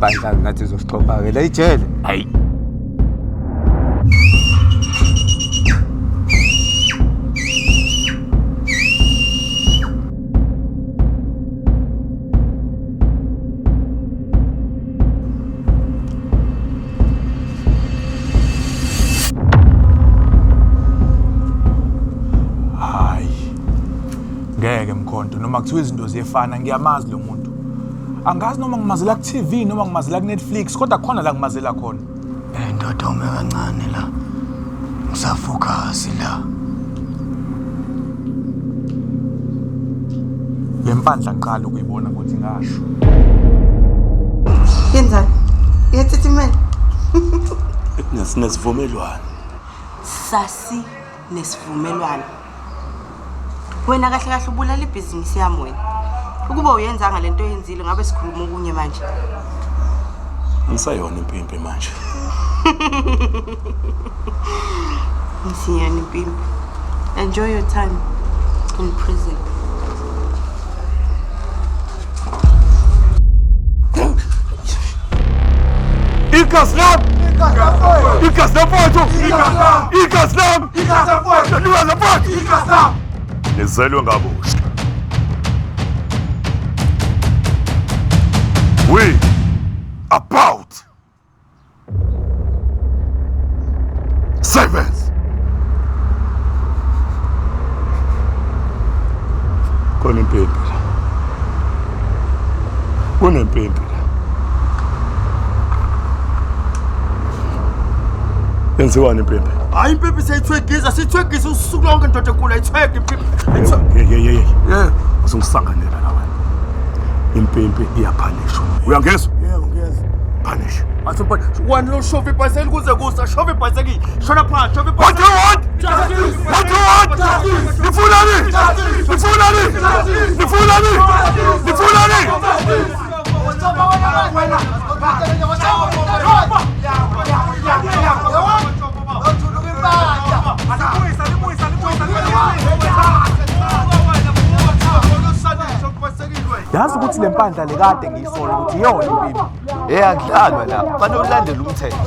mpandla ngathi izosixhopha-ke la ijele. Hayi. Hayi. Ngeke Mkhonto noma kuthiwa izinto ziyefana ngiyamazi lo muntu. Angazi noma ngimazela ku TV noma ngimazela ku Netflix kodwa khona la ngimazela khona. Hey ndoda ume kancane la. Ngisafocus la. Le mpandla ngiqala ukuyibona ukuthi ngasho. Yenzani? Iyathithimela. Sinesivumelwano. Sasi nesivumelwano. Wena kahle kahle ubulala ibhizinisi yami wena. Ukuba uyenzanga lento oyenzile ngabe sikhuluma okunye manje. Angisayona impimpi manje. Ngisiyona impimpi. Enjoy your time in prison. Igazi lami! Igazi lamfowethu! Igazi lami! Igazi lamfowethu! Igazi lami! Nizelwe ngabusha. We about sevens. Khona impimpi la. Kunempimpi la. Yenziwani impimpi? Hayi impimpi siyayithwegiza, siyithwegiza usuku lonke ndoda enkulu ayithwegi impimpi. Hey hey hey. Yeah. Usungisanganela la wena. Impimpi iyaphanishwa. Uyangizwa? Yebo ngiyezwa. Punish. Athi mfana, wena lo shova ibhayisikili kuze kusa, shova ibhayisikili. Shona phansi, shova What do you want? What do you want? Nifunani? Nifunani? Nifunani? Nifunani? Yazi ukuthi le mpandla le kade ngiyisola ukuthi iyona impimpi. Hey akudlalwa la. Kufanele ulandele umthetho.